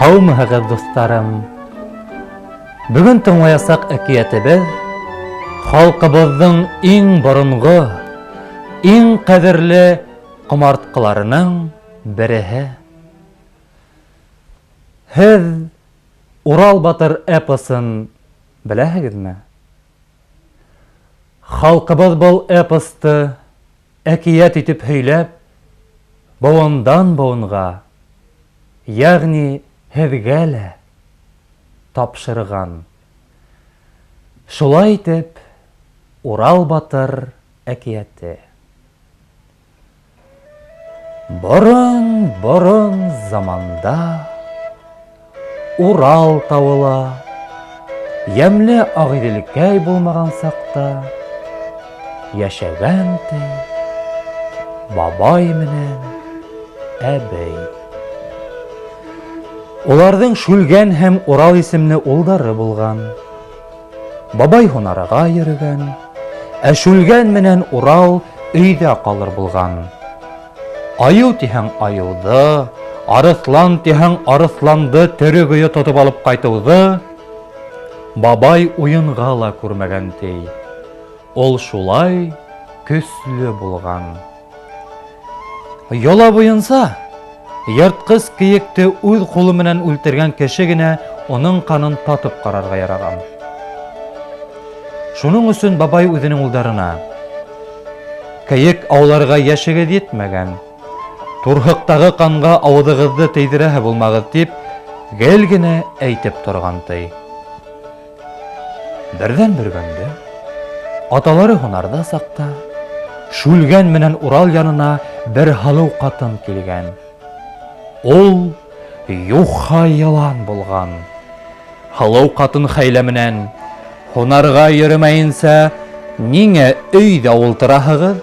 Һаумыһығыҙ, дуҫтарым! Бөгөн тыңлаясаҡ әкиәтебеҙ халҡыбыҙҙың иң боронғо, иң ҡәҙерле ҡомартҡыларының береһе. Һеҙ Урал батыр эпосын беләһегеҙме? Халҡыбыҙ был эпосты әкиәт итеп һөйләп, быуындан быуынға, ягъни һеҙгә лә тапшырған. Шулай итеп, Урал батыр әкиәте. Борон-борон заманда Урал тауы ла йәмле Ағиҙелкәй булмаған саҡта йәшәгән ти бабай менән әбей. Уларҙың Шүлгән һәм Урал исемле улдары булған. Бабай һунарға йөрөгән, ә Шүлгән менән Урал өйҙә ҡалыр булған. Айыу тиһәң айыуҙы, арыҫлан тиһәң арыҫланды тере көйө тотоп алып ҡайтыуҙы бабай уйынға ла күрмәгән ти. Ул шулай көслө булған. Йола буйынса, йыртҡыс кейекте үҙ ҡулы менән үлтергән кеше генә уның ҡанын татып ҡарарға яраған. Шуның өсөн бабай үҙенең улдарына: "Кейек ауларға йәшегеҙ етмәгән. Турһыҡтағы ҡанға ауыҙығыҙҙы тейҙерәһе булмағыҙ", тип гел генә әйтеп торған ти. Берҙән бер көндө аталары һунарҙа саҡта Шүлгән менән Урал янына бер һылыу ҡатын килгән. Ул юха йылан булған. Һылыу ҡатын хәйлә менән: "Һунарға йөрөмәйенсә, ниңә өйҙә ултыраһығыҙ?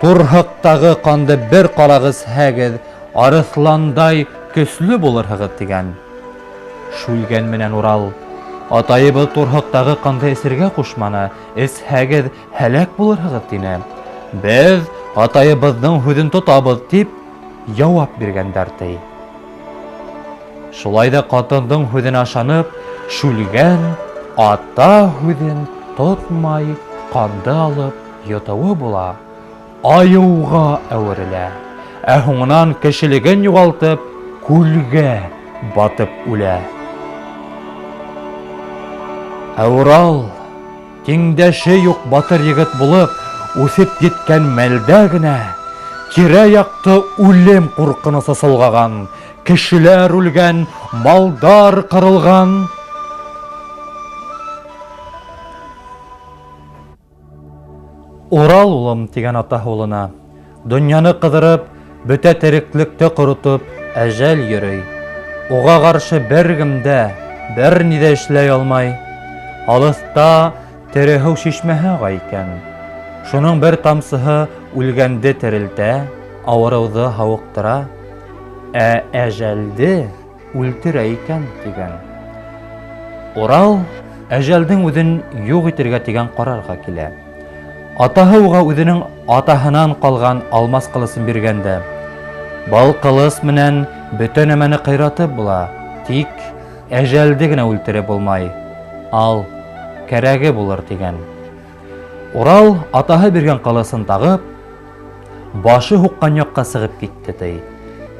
Турһыҡтағы ҡанды бер ҡалаҡ эсһәгеҙ, арыҫландай көслө булырһығыҙ", тигән. Шүлгән менән Урал: "Атайыбыҙ турһыҡтағы ҡанды эсергә ҡушманы, эсһәгеҙ, һәләк булырһығыҙ, тине. Беҙ атайыбыҙҙың һүҙен тотабыҙ, тип яуап биргәндәр, ти. Шулай ҙа ҡатындың һүҙенә ышанып, Шүлгән ата һүҙен тотмай, ҡанды алып йотоуы була. Айыуға әүерелә, ә һуңынан кешелеген юғалтып, күлгә батып үлә. Ә Урал, тиңдәше юҡ батыр егет булып, үҫеп еткән мәлдә генә, тирә-яҡты үлем ҡурҡынысы солғаған, кешеләр үлгән, малдар ҡырылған. Урал улым, тигән атаһы улына, донъяны ҡыҙырып, бөтә тереклекте ҡоротоп, әжәл йөрөй. Уға ҡаршы бер кем дә, бер ни ҙә эшләй алмай. Алыҫта тере һыу шишмәһе аға икән. Шуның бер тамсыһы үлгәнде терелтә, ауырыуҙы һауыҡтыра, ә әжәлде үлтерә икән, тигән. Урал әжәлдең үҙен юҡ итергә тигән ҡарарға килә. Атаһы уға үҙенең атаһынан ҡалған алмас ҡылысын биргән дә, Был ҡылыс менән бөтә нәмәне ҡыйратып була, тик әжәлде генә үлтереп булмай. Ал, кәрәге булыр, тигән. Урал атаһы биргән ҡылысын тағып, башы һуҡҡан яҡҡа сығып китте ти.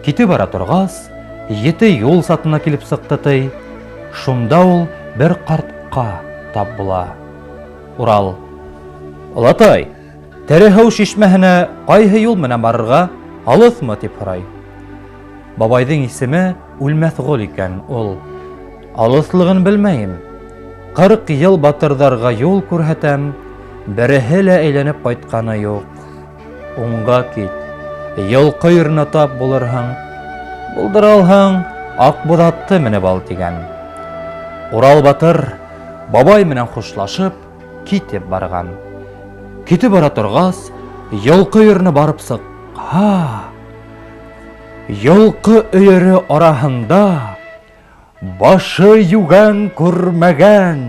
Китеп бара торғас, ете юл сатына килеп сыҡты ти. Шунда ул бер ҡартҡа тап була. Урал: "Олатай, тере һыу шишмәһенә ҡайһы юл менән барырға, алыҫмы?" тип һорай. Бабайҙың исеме Үлмәҫғол икән, ул: "Алыҫлығын белмәйем. 40 йыл батырҙарға юл күрһәтәм, береһе лә әйләнеп ҡайтҡаны юҡ. Уңға кит, йылҡы өйөрөнә тап булырһың. Булдыра алһаң, Аҡбуҙатты менеп ал, тигән. Урал батыр бабай менән хушлашып, китеп барған. Китеп бара торғас, йылҡы өйөрөнә барып сыҡһа, йылҡы өйөрө араһында Башы йүгән күрмәгән,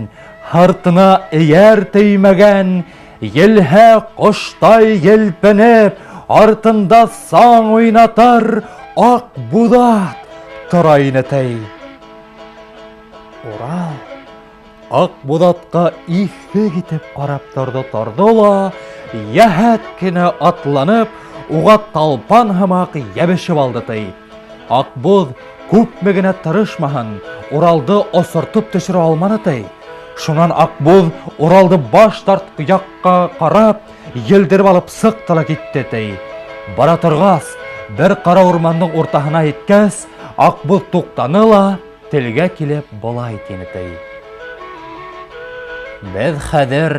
һыртына эйәр теймәгән, елһә ҡоштай елпенеп, артында саң уйнатыр аҡ буҙат тора ине, ти. Урал Аҡбуҙатҡа иҫе китеп ҡарап торҙо-торҙо ла, йәһәт кенә атланып, уға талпан һымаҡ йәбешеп алды, ти. Аҡбуҙ күпме генә тырышмаһын, Уралды осортоп төшөрә алманы, ти. Шунан Аҡбуҙ Уралды баш тарт яҡҡа ҡарап, елдереп алып сыҡты ла китте, ти. Бара торғас, бер ҡара урмандың уртаһына еткәс, Аҡбуҙ туҡтаны ла, телгә килеп былай тине, ти. Беҙ хәҙер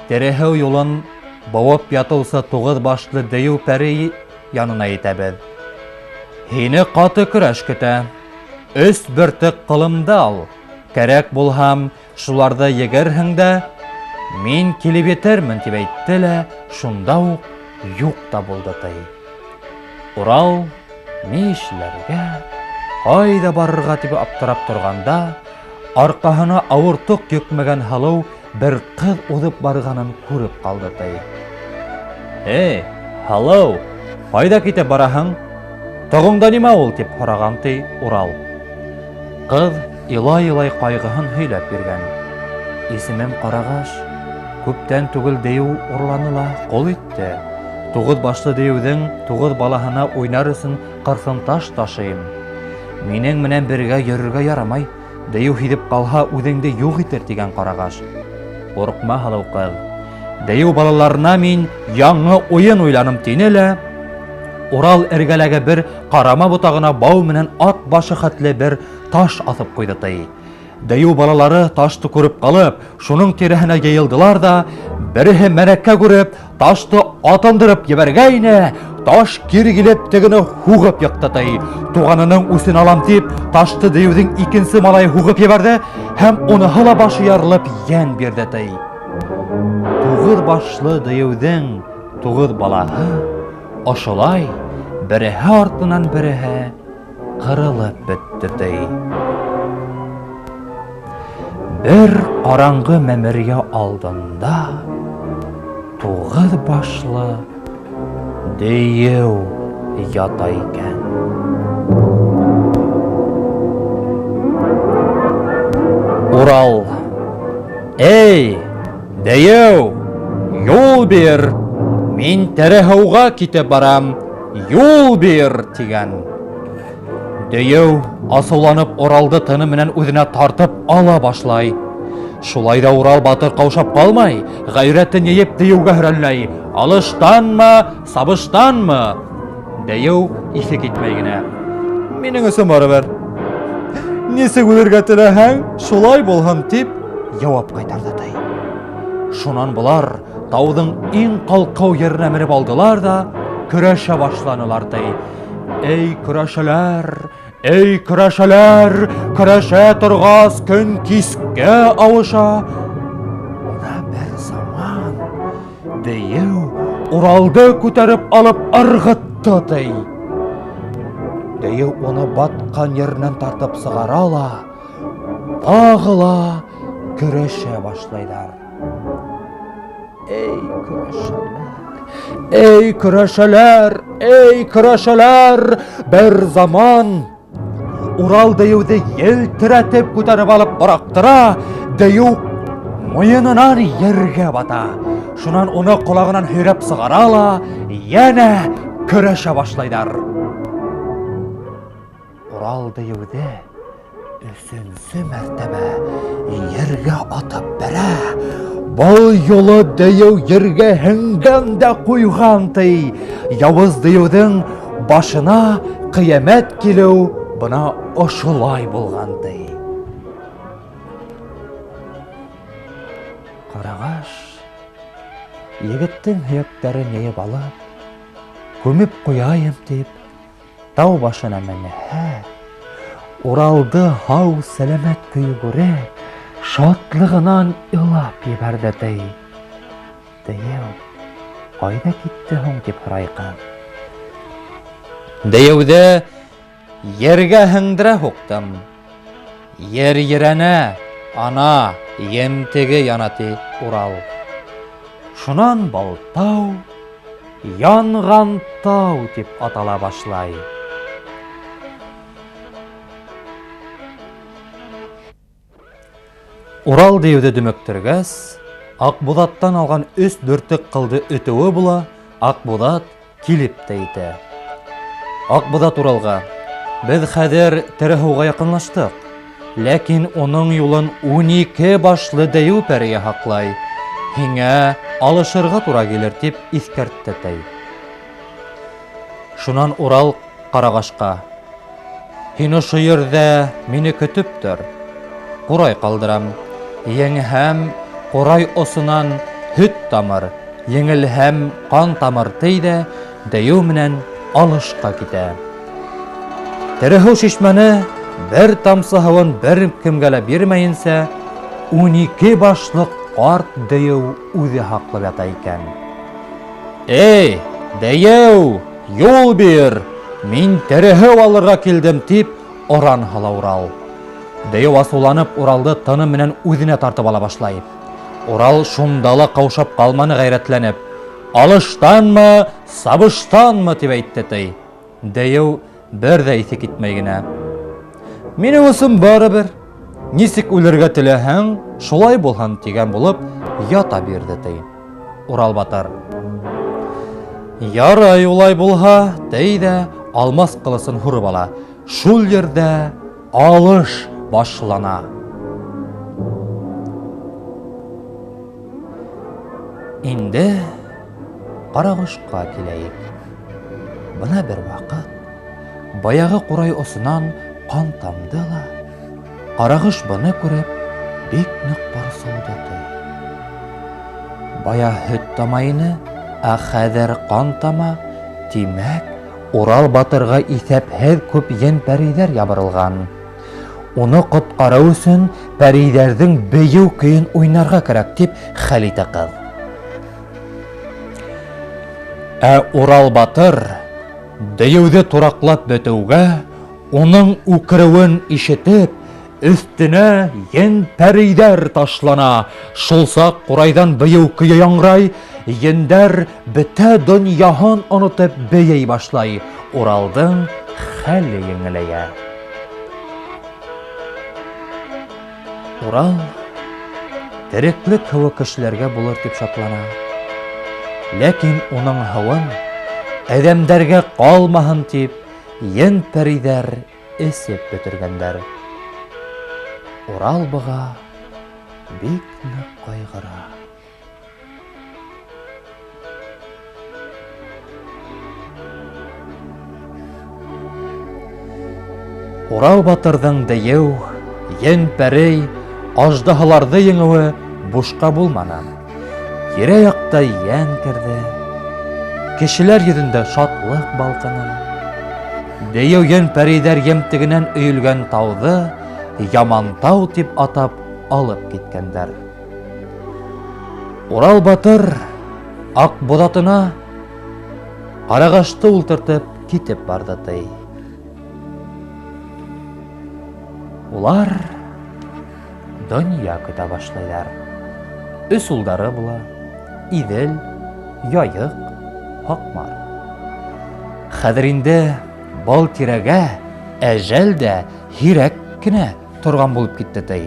тереһеү юлын быуып ятыусы туғыҙ башлы дейеү пәри янына етәбеҙ. Һине ҡаты көрәш көтә. Өс бөртөк ҡылымды ал. Кәрәк булһам, шуларҙы егерһең дә, мин килеп етермен, тип әйтте лә, шунда уҡ юҡ та булды, ти. Урал ни эшләргә, ҡайҙа барырға тип аптырап торғанда, арҡаһына ауыр тоҡ йөкмәгән һылыу бер ҡыҙ уҙып барғанын күреп ҡалды, ти. Эй, һылыу, ҡайҙа китеп бараһың? Тоғоңда нимә ул? тип һораған, ти, Урал. Ҡыҙ илай-илай ҡайғыһын һөйләп биргән. Исемем Ҡарағаш. Күптән түгел дейеү урланы ла ҡол итте. Туғыҙ башлы дейеүҙең туғыҙ балаһына уйнар өсөн ҡырҫын таш ташыйым. Минең менән бергә йөрөргә ярамай, дейеү һиҙеп ҡалһа, үҙеңде юҡ итер, тигән Ҡарағаш. Ҡурҡма, һылыу ҡыҙ. Дейеү балаларына мин яңы уйын уйланым, тине лә, Урал эргәләге бер ҡарама ботағына бау менән ат башы хәтле бер таш аҫып ҡуйҙы, ти. Дейеү балалары ташты күреп ҡалып, шуның тирәһенә йыйылдылар да, береһе мәрәкә күреп, ташты атындырып ебәргәйне, таш кире килеп тегене һуғып йыҡты, ти. Туғанының үсен алам дип, ташты дейеүҙең икенсе малайы һуғып ебәрҙе һәм уныһы ла башы ярылып йән бирҙе, ти. Туғыҙ башлы дейеүҙең туғыҙ балаһы ошолай береһе артынан береһе ҡырылып бөттө, ти. Бер ҡараңғы мәмерйә алдында туғыҙ башлы дейеү ята икән. Урал. Эй, дейеү, юл бир! Мин тере һыуға китеп барам, юл бир, тигән. Дейеү асыуланып Уралды тыны менән үҙенә тартып ала башлай. Шулай да Урал батыр ҡаушап ҡалмай, ғәйрәтен йыйып дейеүгә һөрәнләй. Алыштанмы, сабыштанмы? Дейеү иҫе китмәй генә. Минең өсөн барыбер. Нисек үлергә теләһәң, шулай булһын, дип яуап ҡайтарҙы ти. Шунан былар тауҙың иң ҡалҡыу еренә менеп алдылар да көрәшә башланылар ти. Эй, көрәшәләр, эй, көрәшәләр, көрәшә торғас көн кискә ауыша. Бына бер заман дейеү Уралды күтәреп алып ырғытты ти. Дейеү уны батҡан еренән тартып сығара ла, тағы ла көрәшә башлайҙар. Эй, көрәшәләр, эй, көрәшәләр, эй, көрәшәләр, бер заман Урал дейеүҙе елтерәтеп күтәреп алып быраҡтыра, дейеү муйынынан ергә бата. Шунан уны ҡолағынан һөйрәп сығара ла, йәнә көрәшә башлайҙар. Урал дейеүҙе өсөнсө мәртәбә ергә атып бәрә. Был юлы дейеү ергә һеңгән дә ҡуйған ти. Яуыз дейеүҙең башына ҡиәмәт килеү бына ошолай булған ти. Ҡарағаш егеттең һөйәктәрен йыйып алып, күмеп ҡуяйым тип, Тау башына менһә, Уралды һау сәләмәт көйө күреп, шатлығынан илап ебәрҙе ти. Дейеү, ҡайҙа китте һуң тип һорай ҡыҙ. Дейеүҙе ергә һеңдерә һуҡтым. Ер ерәнә, ана, емтеге яна ти Урал. Шунан был тау Янған тау дип атала башлай. Урал дейеүҙе дөмөктөргәс, Аҡбуҙаттан алған өс бөртөк ҡылды өтөүе була, Аҡбуҙат килеп тә етә. Аҡбуҙат Уралға: "Беҙ хәҙер тере һыуға яҡынлаштыҡ. Ләкин уның юлын 12 башлы дейеү пәрейе һаҡлай. Һиңә алышырға тура килер", тип иҫкәртте тей. Шунан Урал Ҡарағашҡа: Һин ошо ерҙә мине көтөп тор. Ҡурай ҡалдырам. Еңһәм, ҡурай осонан һөт тамыр, еңелһәм, ҡан тамыр, ти ҙә дейеү менән алышҡа китә. Тере һыу шишмәне бер тамсы һыуын бер кемгә лә бирмәйенсә, 12 башлы ҡарт дейеү үҙе һаҡлап ята икән. Эй, дейеү, юл бир, мин тере һыу алырға килдем, тип оран һала Урал. Дейеү асыуланып Уралды тыны менән үҙенә тартып ала башлай. Урал шунда ла ҡаушап ҡалманы, ғәйрәтләнеп, Алыштанмы, сабыштанмы, тип әйтте ти. Дейеү бер ҙә иҫе китмәй генә. Минең өсөн барыбер, нисек үлергә теләһәң, шулай булһын, тигән булып ята бирҙе ти. Урал батыр. Ярай улай булһа, ти ҙә алмас ҡылысын һурып ала. Шул ерҙә алыш башлана. Инде Ҡарағошҡа киләйек. Бына бер ваҡыт баяғы ҡурай осонан ҡан тамды ла, Ҡарағош быны күреп бик ныҡ борсолдо ти. Бая һөт тама ине, ә хәҙер ҡан тама, тимәк, Урал батырға иҫәпһеҙ күп ен-пәрейҙәр ябырылған. Уны ҡотҡарыу өсөн пәрейҙәрҙең бейеү көйөн уйнарға кәрәк, тип хәл итә ҡыҙ. Ә Урал батыр дейеүҙе тураҡлап бөтөүгә, уның үкереүен ишетеп, өҫтөнә ен-пәрейҙәр ташлана. Шул саҡ ҡурайҙан бейеү көйө яңғырай, ендәр бөтә донъяһын онотоп бейей башлай. Уралдың хәле еңеләйә. Урал тереклек һыуы кешеләргә булыр дип шатлана. Ләкин уның һыуын әҙәмдәргә ҡалмаһын дип, ен-пәрейҙәр эсеп бөтөргәндәр. Урал быға бик ныҡ ҡайғыра. Урал батырҙың дейеү, ен-пәрей, аждаһаларҙы еңеүе бушҡа булманы. Тирә-яҡта йән керҙе. Кешеләр йөҙөндә шатлыҡ балҡыны. Дейеү ен-пәрейҙәр емтегенән өйөлгән тауҙы Ямантау тип атап алып киткәндәр. Урал батыр Аҡбуҙатына ҡарағашты ултыртып китеп барҙы ти. Улар донъя көтә башлайҙар. Өс улдары була: Иҙел, Яйыҡ, Һаҡмар. Хәҙер инде был тирәгә әжәл дә һирәк кенә торған булып китте ти.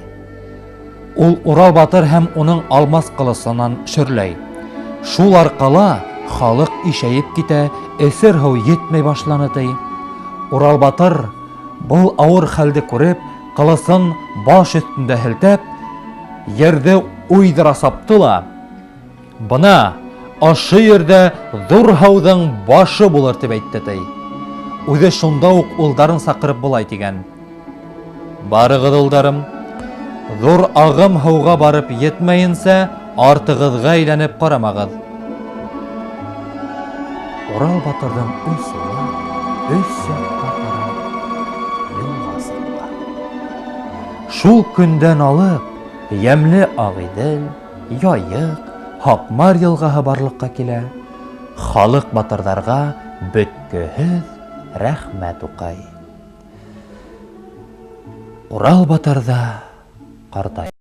Ул Урал батыр һәм уның алмас ҡылысынан шөрләй. Шул арҡала халыҡ ишәйеп китә, эсер һыу етмәй башланы ти. Урал батыр Был ауыр хәлде күреп, ҡылысын баш өҫтөндә һелтәп, ерҙе уйҙыра сапты ла, Бына ошо ерҙә ҙур һыуҙың башы булыр, тип әйтте, ти. Үҙе шунда уҡ улдарын саҡырып былай тигән: Барығыҙ, улдарым, ҙур ағым һыуға барып етмәйенсә, артығыҙға әйләнеп ҡарамағыҙ. Урал батырҙың өс улы өс яҡҡа ҡарап юлға сыҡҡан. Шул көндән алып йәмле Ағиҙел, Яйыҡ, Һаҡмар йылғаһы барлыҡҡа килә. Халыҡ батырҙарға бөткөһөҙ рәхмәт уҡый. Урал батыр ҙа ҡартай.